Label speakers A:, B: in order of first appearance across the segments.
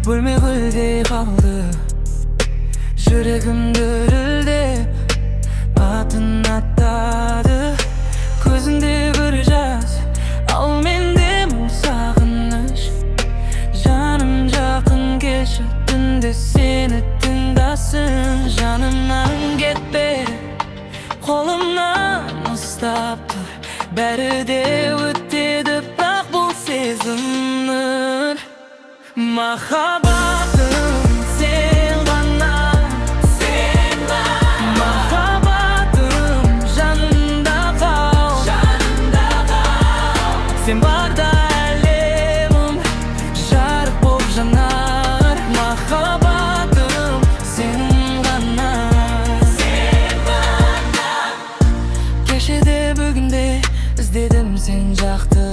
A: Бөлме гүлдей қалды. Жүрегім дірілдеп, атын атады. Көзіңде бір жас, ал менде мың сағыныш. Жаным, жақын келші, түнде сені тыңдасын. Жанымнан кетпе, қолымнан ұстап тұр. Бәрі де өтеді, бірақ бұл сезім нұр. Махаббатым, сен ғана, сен ғана. Махаббатым, жанымда қал, жанымда қал. Сен барда әлемім жарық болып жанар. Махаббатым, сен ғана, сен ғана. Кеше де, бүгін де іздедім сен жақты.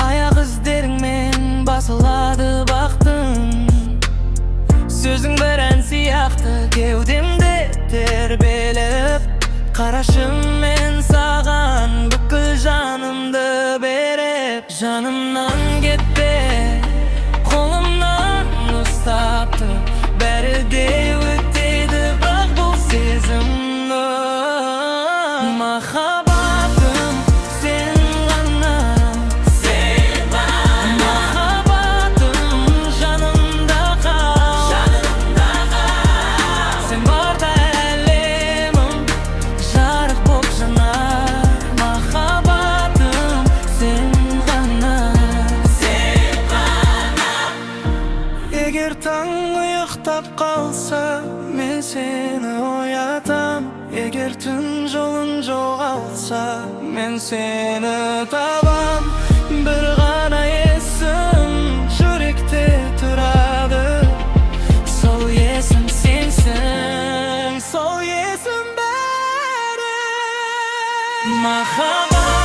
A: Аяқ іздеріңмен басылады бақтың. Сөзің бір ән сияқты кеудемде тербеліп. Қарашы, мен саған бүкіл жанымды беріп. Жанымнан кетпе, қолымнан ұстап тұр. Бәрі де өтеді, бірақ бұл сезім нұр. Махаббатым, сен ғана, сен ғана. Махаббатым, жанымда қал, жанымда қал. Сен барда әлемім жарық болып жанар. Махаббатым, сен ғана, сен ғана.
B: Егер таң ұйықтап қалса, мен сені оятам. Егер түн жолын жоғалтса, мен сені табам. Бір ғана есім жүректе тұрады.
A: Сол есім сенсің, сол есім бәрі. Махаббат.